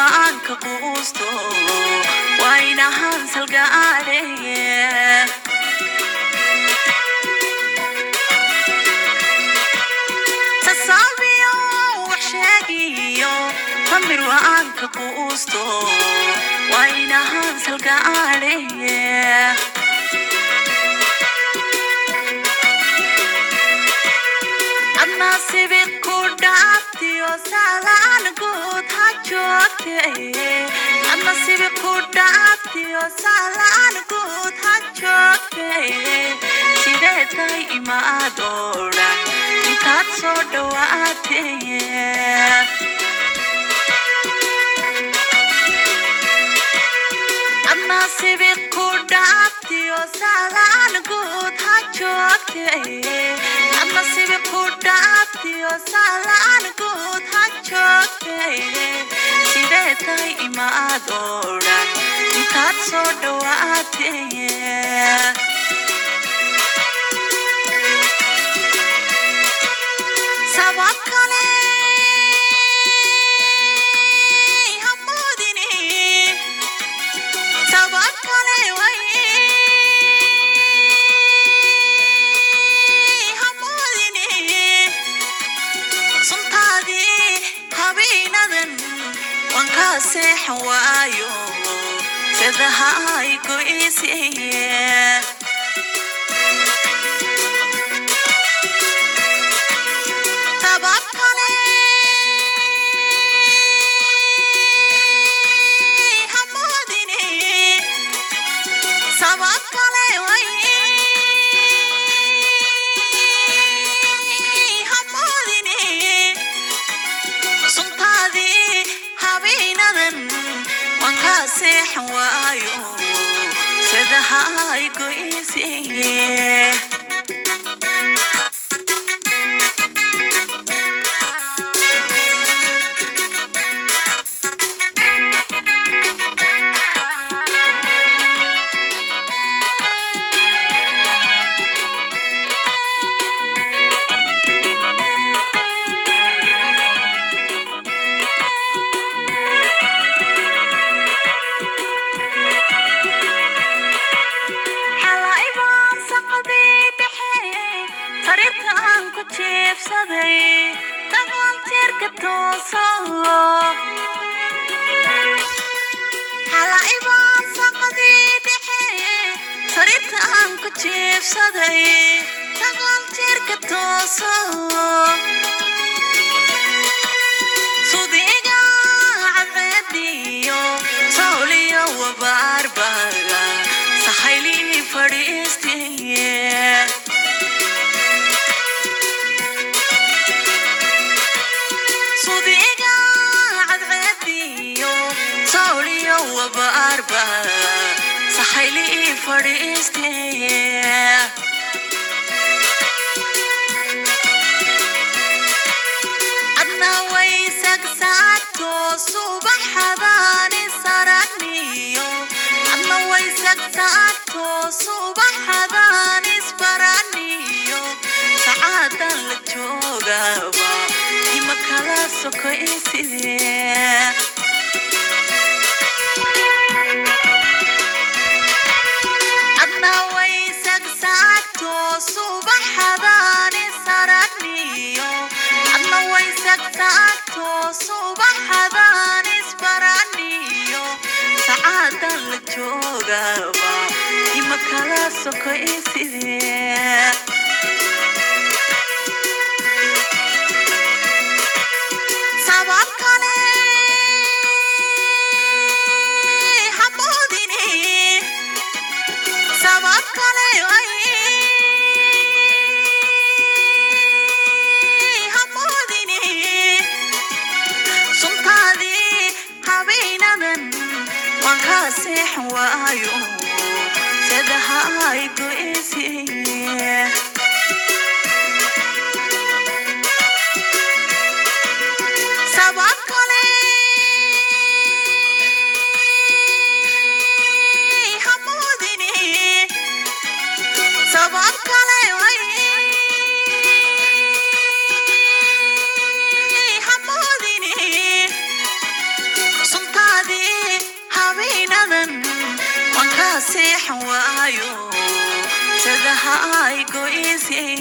waan ka quusto, waa inahaan salgaadheye. Tasaabiyo wax sheegiyo samir waan ka quusto, waa inahaan salgaadheye. Adna sibiq ku dhaaftiyo salaan guud ha joogte. Adna sibiq ku dhaaftiyo salaan guud ha joogte. Sidee tahay imaad oo dhan intaad soo dhawaatee? Adna sibiq ku dhaaftiyo salaan guud ha joogte. Adna sibiq ku dhaaftiyo salaan guud ha joogte. Sidee tahay imaad oo dhan intaad soo dhawaatee? Sabab kale ha moodini, sabab kale way ha moodini. Suntaadii habeenadan waan kaa seexan waayo, sidahay go'isiiye. Sabab kale ha moodini, sabab kale way ha moodini. Suntaadii habeenadan waan kaa seexan waayo, sidahay go'isiiye. Xalay baan saqadii dhexe sariirta aan ku jiibsaday, dagaal jeerka tooso. Xalay baan saqadii dhexe sariirta aan ku jiibsaday, dagaal jeerka tooso. Sudiga cadceediyo sawliyo wabaarbaga sahaylii fadhiistiye. Sudiga cadceediyo sawliyo wabaarbaga sahaylii fadhiistiye. Adna way sagsaagto subaxadaani saraniyo. Adna way sagsaagto subaxadaan isbaraniyo. Sacaadan la joogaba ima kala sokoysidee. Adna way sagsaagto subaxadaani saraniyo. Adna way sagsaagto subaxadaan isbaraniyo. Sacaadan la joogaba ima kala sokoysidee. Sabab kale ha moodini, sabab kale ay ha moodini. Suntaadii habeenadan waan kaa seexan waayo, sidahay go'isiiye. Sabab kale ha moodini, sabab kale ay ha moodini. Ka seexan waayo, sadaha ay goysay.